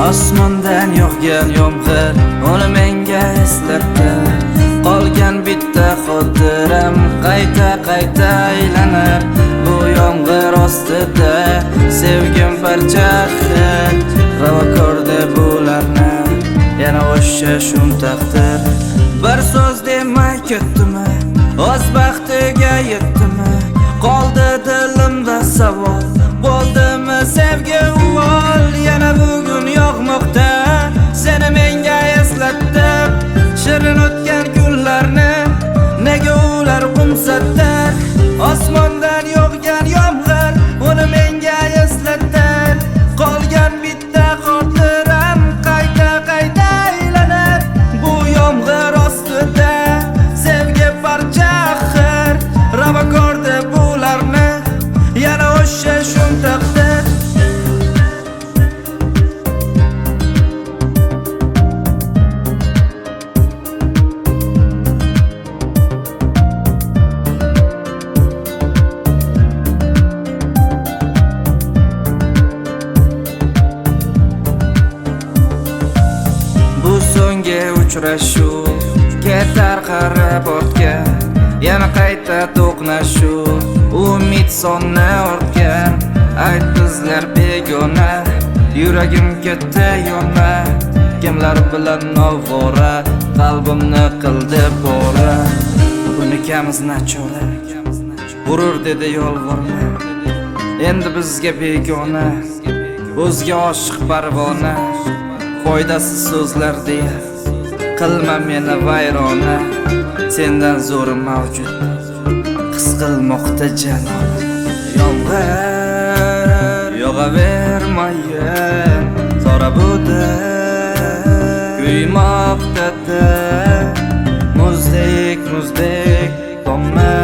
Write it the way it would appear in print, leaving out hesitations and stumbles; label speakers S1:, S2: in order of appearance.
S1: Osmondan yog'gan yomg'ir uni menga eslatdi. Qolgan bitta xotiram qayta qayta aylanar. Bu yomg'ir ostida sevgim parcha xil. Ravo ko'rdi bularni yana o'sha shum taqdir. Bir so'z demay ketdimi, o'z baxtiga yetdimi? Qoldi dilimda savol, bo'ldimi sevgi uvol? Yana bugun yog'moqda, seni menga eslatdi. Shirin o'tgan kunlarni nega ular qo'msatdi? Osmondan yog'gan yomg'ir uni menga eslatdi. Qolgan bitta xotiram qayta qayta aylanar. Bu yomg'ir ostida sevgi parcha xir. Ravo ko'rdi bularni yana o'sha shum taqdir. Bu so'nggi uchrashuv ketar qarab ortga, yana qayta to'qnashuv umid sonni ortga. Ayt bizlar begona, yuragim ketdi yona. Kimlar bilan ovora, qalbimni qildi pora. Unikamiz nachora, g'urur dedi yolvorma. Endi bizga begona, o'zga oshiq parvona. Foydasiz so'zlar deya qilma meni vayrona. Sendan zo'rim mavjud, his qilmoqda janon. Yomg'ir yog'avermayin, sora budir kuymoqda. Muzdek muzdek tomma.